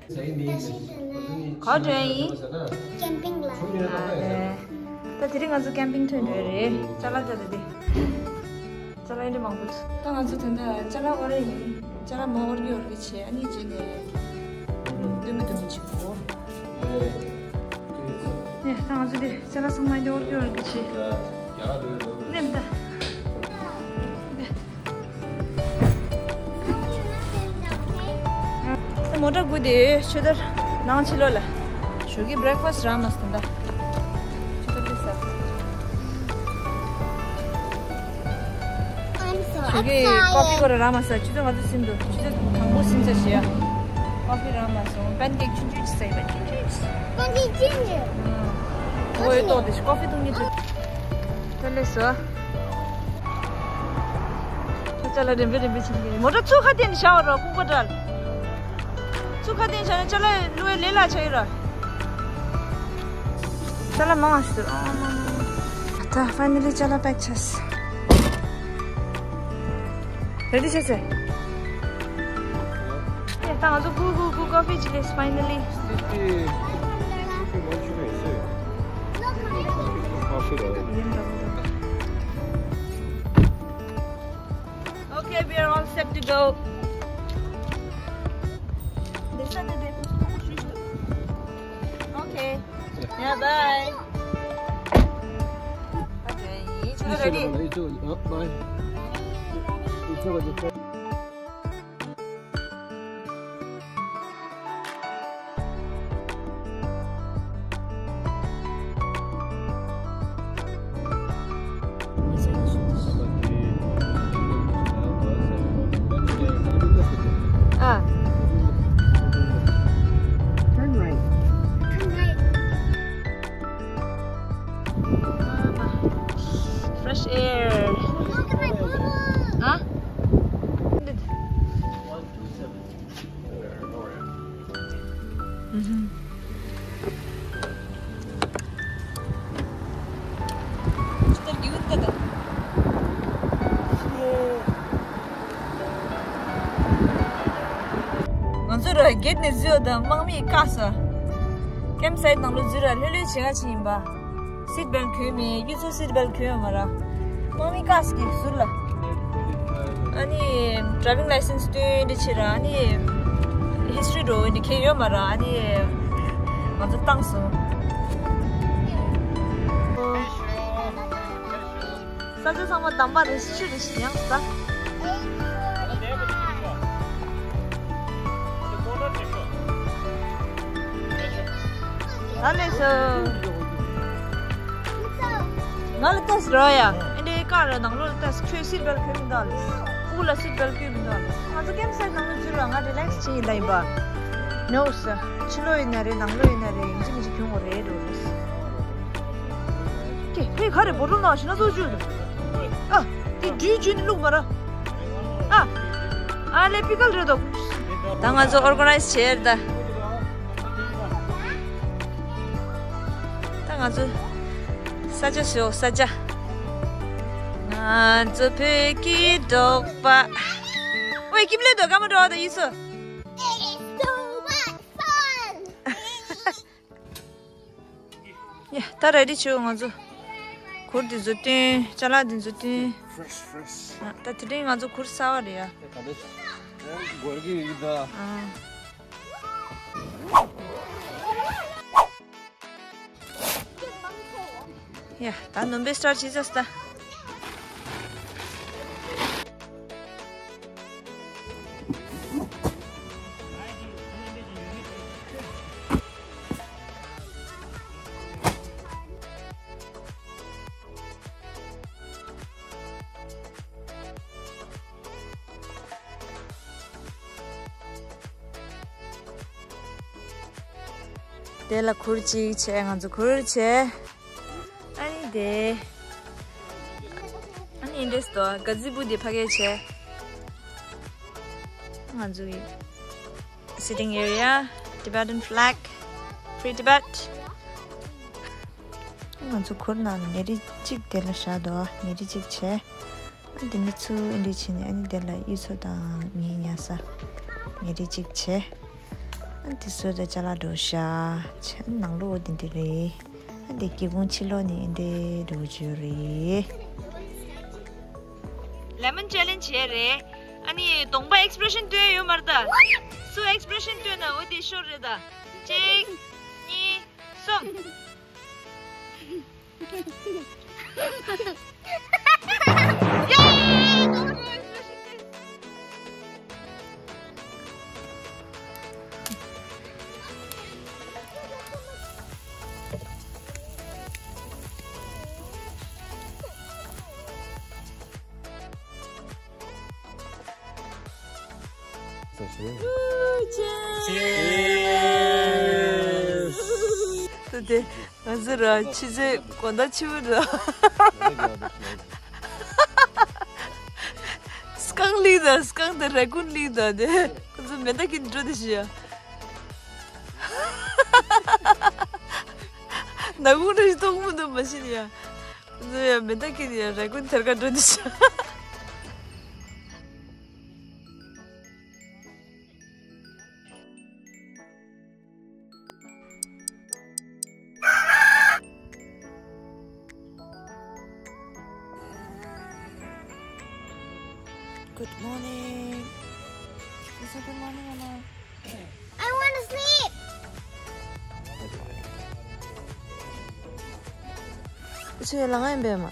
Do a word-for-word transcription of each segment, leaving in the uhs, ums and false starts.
ག་འགྲོ་ཡིན། ཀེམ་པིང་ལ། ཨ་རེད། ད་དེ་རིང་ང་ཚོ་ཀེམ་པིང་ཐོན་འགྲོ་རེད། ཅ་ལག་ད་ད་དེ། ཅ་ལག་འདི་མང་པོ་འདུག་ད་ང་ཚོ་ད་ལྟ་ཅ་ལག་དབོར་ཡིན། ཅ་ལག་མ་དབོར་གི་དབོར་གི་བྱས། ཨ་ནི་རྗེས་ནས་སྟོན་མི་སྟོན་མི་བྱེད་དགོས། ནས་ད་ང་ཚོ་དེ་ཅ་ལག་ཚང་མ་འདི་དབོར་གི་དབོར་གི་བྱས། ནས་ད། ད་མོ་ཊ་སྒུག་བསྡད་ཡོད། ཆུ་ཐར་ནང་ཕྱི་ལོགས་ལ། ཞོགས་ཀའི་བྷི་རེག་ཕ་སི་ཊི་རག་མ་སོང་ད། ཆུ་ཐར་དེ་ཟ། ཞོགས་ཀའི་ཀོ་ཕི་ཁོ་རང་རག་མ་སོང་། ཆུ་ཚོད་ང་ཚོ་ཟིན་འདུག་ཆུ་ཚོད་དང་པོ་ཟིན་ཚར་ཤག་ཀོ་ཕི་རག་མ་སོང་། པན་ཀེག་ཆུང་ཆུང་ཅིག་ཟ་ཡིན་པ། ཆུང་ཆུང་ཅིག་པན་ཀེག་ཆུང་ཆུང་། ཨོ་ཡོད་ཏོག་དེ་ཀོ་ཕི་བཏུང་གི་འདུག་ད་ལས་སོ། ཁྱོད་ཅག་ལ་རིམ་པས་རིམ་པས་བྱེད་ཀྱི་ཡིན། མོ་ཊ་ཚུར་ཁ་བསྟན་ནས་བཞག་རོགས། ལྐུགས་པ་འདྲ། ཚུར་ཁ་བསྟན་བཞག་ན་ཅ་ལག་བླུགས་པའི་ལས་སླ་ཆགས་ཀྱི་རེད། ཅ་ལག་མང་བ་ཞིག་འདུག་ཨ་མ་མ་མ། ད་ཕའི་ནལ་ལི་ཅ་ལག་པེག་བྱས། རེ་ཌི་བྱས་ཟེར། ཨེ། ད་ང་ཚོ་སྒུག་སྒུག་སྒུག་ཀོ་ཕི་ཅིག་ལས། ཕའི་ནལ་ལི། Okay, we are all set to go. Okay. Yeah, bye. Okay, you two ready? ཨ། Turn right. Turn right. Fresh air. Look at my boo-boo. ཨ། ཨུ་ཧུམ། ང་ཚོ་ར་གེད་ནས་འཛུལ་བ་དང་དམག་མིས་བཀག་སོང་། ཀེམ་སའིཊ་ནང་ལོགས་འཛུལ་ར་ལྷོད་ལྷོད་བྱེད་ག་ཕྱིན་ཡིན་པ། སིཊ་བེལ་གྱོན་མེད། གཡུ་མཚོ་སིཊ་བེལ་གྱོན་ཡོད་མ་རེད། དམག་མི་བཀག་སོང་གི་ཟུར་ལ། ཨ་ནི་ཌ་རའི་ཝིང་ལའི་སེན་སི་སྟོན་འདི་བྱེད་ར། ཨ་ནི་ཧིས་ཊོ་རི་འགྲོ་འདི་གས་ཡོད་མ་རེད། ཨ་ནི་ང་ཚོ་བཏང་སོང་། ས་ཆ་ཚང་མ་འདམ་པ་རེད། ཤི་རེད། ཤི་ཡང་ས། ད་ལས་སོ། ང་ལ་ལྟོས་རོགས་ཡ། ཨེ་འདྲའི་ཀ་ར་ནང་ལོགས་ལ་ལྟོས། ཁྱོད་སིཊ་བེལ་གྱོན་མི་འདུག་ལ། དབུ་ལ་སིཊ་བེལ་གྱོན་མི་འདུག་ལ། ང་ཚོ་ཀེམ་སའིཊ་ནང་ལོགས་འཛུལ་ལ་ང་རི་ལེག་སི་བྱེད་ཡིན་ལ་ཡིན་པ། ནོ་སི། ཕྱི་ལོགས་ཡིན་ན་རེད། ནང་ལོགས་ཡིན་ན་རེད། ཡིན་གཅིག་མིན་གཅིག་གྱོན་དགོས་རེད་འགྲོ་རེད། ཀྱེ། ཕའི་ག་རེ་བོ་ཊལ་ནང་ཞིག་ན་ཚོ་བཅུག་ཨ། དེ་འགྲུལ་བཅུག་ནས་བླུགས་མ་ར། ཨ། ཨ་ལས་པི་ཀལ་རེད་དོ། ད་ང་ཚོ་ཨོར་ག་ནའི་ཛི་བྱས་ད། ད་ང་ཚོ་ས་ཆ་བཟོས། ས་ཆ། ང་ཚོ་བོད་ཀྱི་འབྲོག་པ། ཝེ། ཀིམ་ལེ་དོ་ཀ་མ་འགྲོ་བ་དང་ཡིན་སོ། It is so much fun. ཡ། ད་རེ་ཌི་བྱོས། ང་ཚོ་གུར་འདི་ཚོ་སྟོན། ཅ་ལག་འདི་ཚོ་སྟོན། Fresh, fresh. ཨ། ད་དེ་རིང་ང་ཚོ་གུར་གསར་བ་རེད་ཡ། ད་ལྟ་སྒོར་གྱི་ཡིན་ད། ཨ། ཡ། ད་ནོམ་པའི་སི་ཊར་བྱེད་ཚར་སོང་ད། དེ་ལ་གུར་གཅིག་བྱས། ང་ཚོ་གུར་བྱས། ཨ་ནི་དེ། ཨ་ནི་འདྲེས་དོ་ག་ཛི་བུ་དེ་ཕ་གི་བྱས། ང་ཚོ་གི་sitting area, Tibetan flag, Free Tibet. ང་ཚོ་གུར་ནང་ཉལ་ཁྲི་གཅིག་དེ་ལ་བཞག་འདུག་ཉལ་ཁྲི་གཅིག་བྱས། ཨ་འདི་ནི་ཚུར་འདི་བྱས་ནས། ཨ་ནི་དེ་ལ་གཡུ་མཚོ་དང་ངའི་ཉལ་ས། ཉལ་ཁྲི་གཅིག་བྱས། ཨ་འདི་སོ་ད་ཅ་ལག་འགྲོ་ཤག་ཆ་ནང་ལོགས་འདི་འདི་རེད། ཨ་འདི་སྐྱེ་ཁུངས་ཕྱི་ལོགས་ནས་འདི་འགྲོ་རྒྱུ་རེད། ལེ་མོན་ཅེ་ལེན་བྱས་རེད། ཨ་ནི་གདོང་པ་ཨེགས་པི་རེ་ཤན་སྟོན་ཡོད་མ་རེད་ད། སུ་ཨེགས་པི་རེ་ཤན་སྟོན་ན་འོ་དེ་ཤོར་རེད་ད། གཅིག་གཉིས། གསུམ། ད་དེ་ང་ཚོ་ར་ཕྱི་ཚེས་དགོང་དག་ཕྱི་པོ་ར། སྐང་ལི་དང་སྐང་དང་ར་ཀུན་ལི་དང་དེ་ཁོ་ཚོ་མེ་མདའ་གིན་འགྲོ་དེ་ཤི་ཡ། ནག་ཁུང་ར་ཞིག་གཏོང་མི་འདུག་མ་ཤི་ཡ། ཁོ་ཚོ་ཡ་མེ་མདའ་གིན་ཡ་ར་ཀུན་ཐར་ཀ་འགྲོ་དེ་ཤི་ཡ། Good morning. It's a good morning, Mama. I want to sleep. It's a long time, Mama.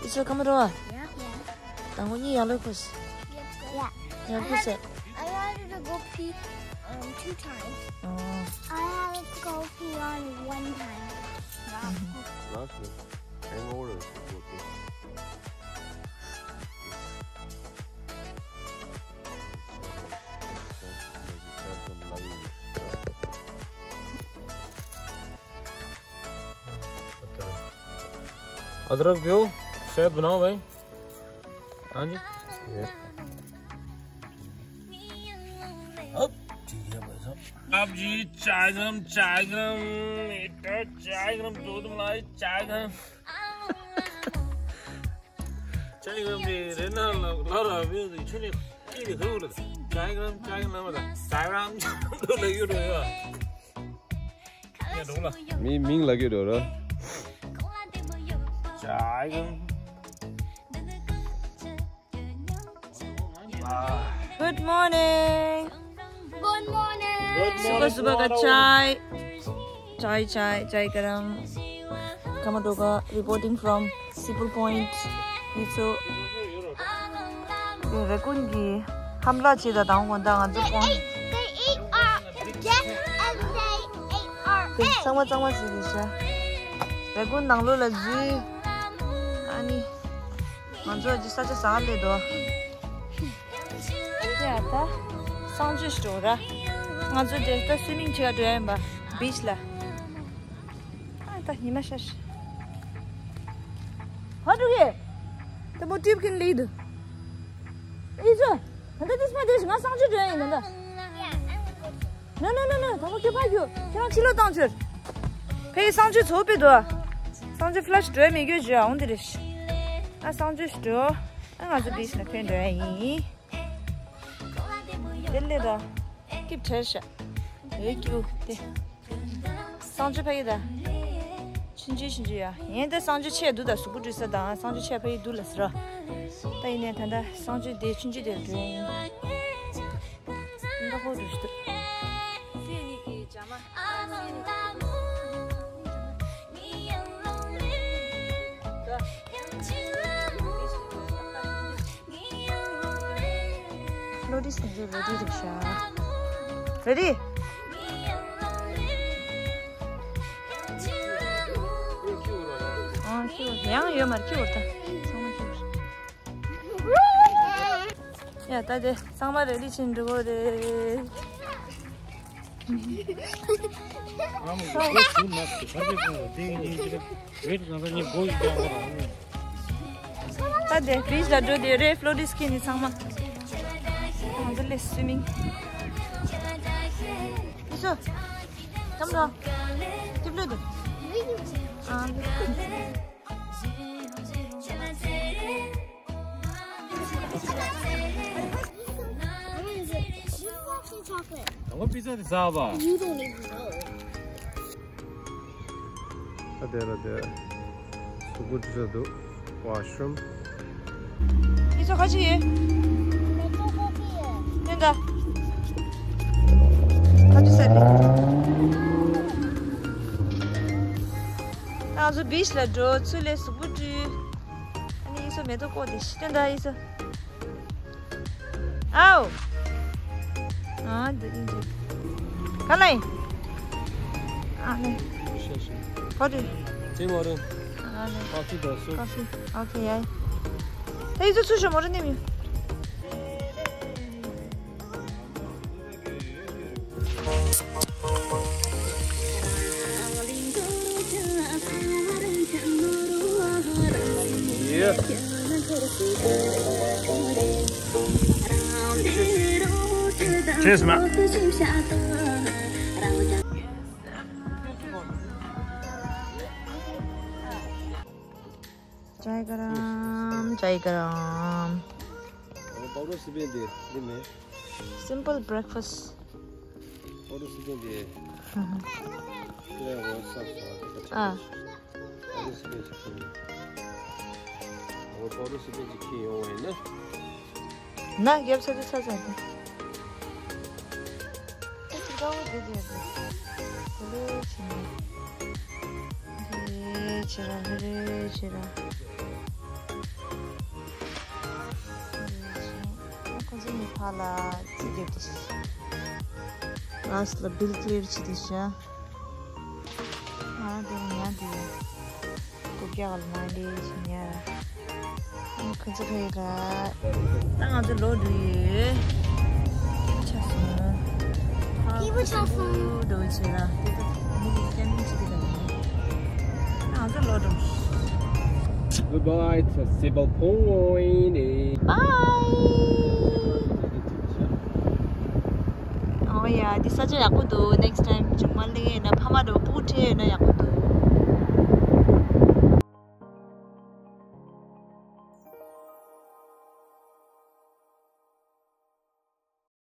It's a come on. Yeah, yeah. དང་པོ་གཉིད་ཡག་ལོས་ཁོས། Yeah. Yeah, I had, I had to go pee, um, two times. Oh. I had to go pee on one time. Wow. Last week, hangover is okay. अदरक पियो, शहद बनाओ भाई। हाँ जी। अब ठीक है भाई साहब। अब जी चाय गरम, चाय गरम, मीठा चाय गरम, दूध मलाई चाय गरम। चाय गरम जी, रेना ला, ला, ला, वे, छुने, की दे, खो, ला। चाय गरम, चाय गरम, ला, चाय गरम, ला, ला, ला। མིའི་མིང་ལ་གི་རོ་རོ། ཅའི་གམ། Good morning. Good morning. Good morning. सुबह सुबह का चाय। चाय, चाय, चाय गरम। Kamadoka reporting from Sipul Point. Mitsu. རེ་ཀུན་གྱི་ཧམ་ལ་བྱེད་ད་དང་དགོང་དག་ང་ཚོ་དགོང་། They ate, they ate our gift and they ate our དེ་egg. གཙང་མ་གཙང་མ་ཟེར་དེ་ཤ། རེ་ཀུན་ནང་ལོགས་ལ་འཛུལ། ཨ་ནི། ང་ཚོ་ཅི་ས་ཆ་ཟ་ལེ་དོ། ཡ་ད། གསང་སྤྱོད་ཞིག་འགྲོ་ར། ང་ཚོ་དེ་ད་སུའི་མིང་བྱེད་ག་འགྲོ་ཡ་ཡིན་པ། བིཆ་ལ། ཨ་ད་ཉི་མ་ཤར། ཧ་འགྲོ་གི། ད་མོ་ཊིབ་ཀིན་ལི་དུ། ཨི་ཟོ། ད་ད་དེ་སྨ་དེ་ང་གསང་སྤྱོད་འགྲོ་ཡ་ཡིན་ད་ད། No, no, no, no. ད་མོ་ཁྱོད་ཕ་ཁྱོད། ཁྱེད་རང་ཕྱི་ལོགས་བཏང་ཆོར། ཕའི་གསང་སྤྱོད་ཚོ་པའི་དོ། གསང་སྤྱོད་ཕ་ལ་ཤི་འགྲོ་ཡ་མེད་རྒྱུ་བརྗོད་ཨ་འོང་དེ་རེད། ཨ་གསང་སྤྱོད་ཤི་འགྲོ། ཨ་ང་ཚོ་བིཆ་ལ་ཐོན་འགྲོ་ཡ་ཡིན། དེ་ལས་ད། སྐྱིབས་བྲལ་ཤག་ཨེ་སྐྱིབས་དེ། གསང་སྤྱོད་ཕ་གི་ད། ཆུང་ཆུང་ཆུང་ཆུང་ཡ། ཡན་ད་གསང་སྤྱོད་ཆེ་འདུག་ད་གཟུགས་པོ་བཀྲུས་ས་དང་གསང་སྤྱོད་ཆེ་ཕ་གི་འདུག་ལ་ཟེར་རོ། ད་ཡིན་ནའི་ད་ད་གསང་སྤྱོད་དེ་ཆུང་ཆུང་དེ་འགྲོ་ཡིན། འདྲ་པོ་འགྲོ་ཤི་འདུག Florist ནི་རེ་ཌི་རེད་ཤག Ready? ཨང་ཁྱོད་ཡང་ཡོད་མར་ཁྱོད་ད་ཚང་མ་ཁྱོད། ཡ་ད་དེ་ཚང་མ་རེ་ཌི་ཕྱིན་འགྲོ་གི་རེད། ད་དེ་བིཆ་ལ་འགྲོ་དེ་རེད། ཕློ་རིས་ཁྱེད་ནི་ཚང་མ། ང་ཚོ་ལས་སུའི་མིང་། ཨི་ཤོ། ཀམ་རོ། ཀིབ་ལོ་དུ། ཨ། Chocolate. དང་པོ་པི་ཛ་དེ་ཟ་བ། You don't even know. ཨ་དེ་ལ་དེ། གཟུགས་པོ་འཁྲུད་ས་འདུག Washroom. ཨི་ཚོ་ཁ་ཅིག་ཡོད། མེ་ཏོག་ཁ་ཅིག་ཡོད། ནན་ད། ཁ་ཅིག་ཟེར་ནས། ང་ཚོ་བིཆ་ལ་འགྲོ་ཚུལ་ལས་གཟུགས་པོ་འཁྲུད། ཨ་ནི་ཨི་ཚོ་མེ་ཏོག་བཀོག་དེ་ཤི་ནན་ད་ཨི་ཚོ། ཨའོ། ཨ་འདི་ཨིན་ཇི། ག་ལེ། ཨ་ནི། ཤེས་ཤེས། ཧོ་དི། ཅི་མོ་རུ། ཨ་ནི། ཀོ་ཕི་དང་སུ། ཀོ་ཕི། ཨོ་ཁེ་ཡ། ད་ཡི་ཚོ་ཚུ་ཤོ་མོ་རུ་ནི་མི། Cheers, man. Chai garam, chai garam. Simple breakfast. ཨ། ན་རྒྱབ་ས་དེ་ཚ་ཚ་དེ། ཨ་ཅིག་དཀར་པོ་དེ་དེ་དེ། དེ་ལས་ཕྱིན་ནས། དེ་ཕྱི་ར་ལྷེ་རེ་ཕྱི་ར། ཁོ་ཚོ་ནི་ཕ་ལ་རྩིས་རྒྱབ་དེ་ཤི། ལ་སི་ལ་བིལ་ཀླིར་ཆི་དེ་ཤི། ང་དེ་ཉ་དེ་ཡ། ཀུ་ཀྱ་ག་ལ་མ་འདི་ཤི་ཉ་ར། ཁོ་ཚོ་ཕེ་ག་ད་ང་ཚོ་ལོག་འགྲོ་ཡོད། ཆགས་སོང་། སྐྱིད་པོ་ཆགས་སོང་། འགྲོ་བྱེད་ལ་དེ་ད་མི་གི་ཀྱ་མིན་ཅི་དེ་ག་ནི། ང་ཚོ་ལོག་འགྲོ། Goodbye to Siebel Point. Bye. ཨོ་ཡ། འདི་ས་ཆ་ཡག་པོ་འདུག Next time ཅུང་མ་ལེ་ན་ཕ་མ་འགྲོ་སྤུ་གུ་ཁྲིད་ཡོད་ན་ཡག་པོ་འདུག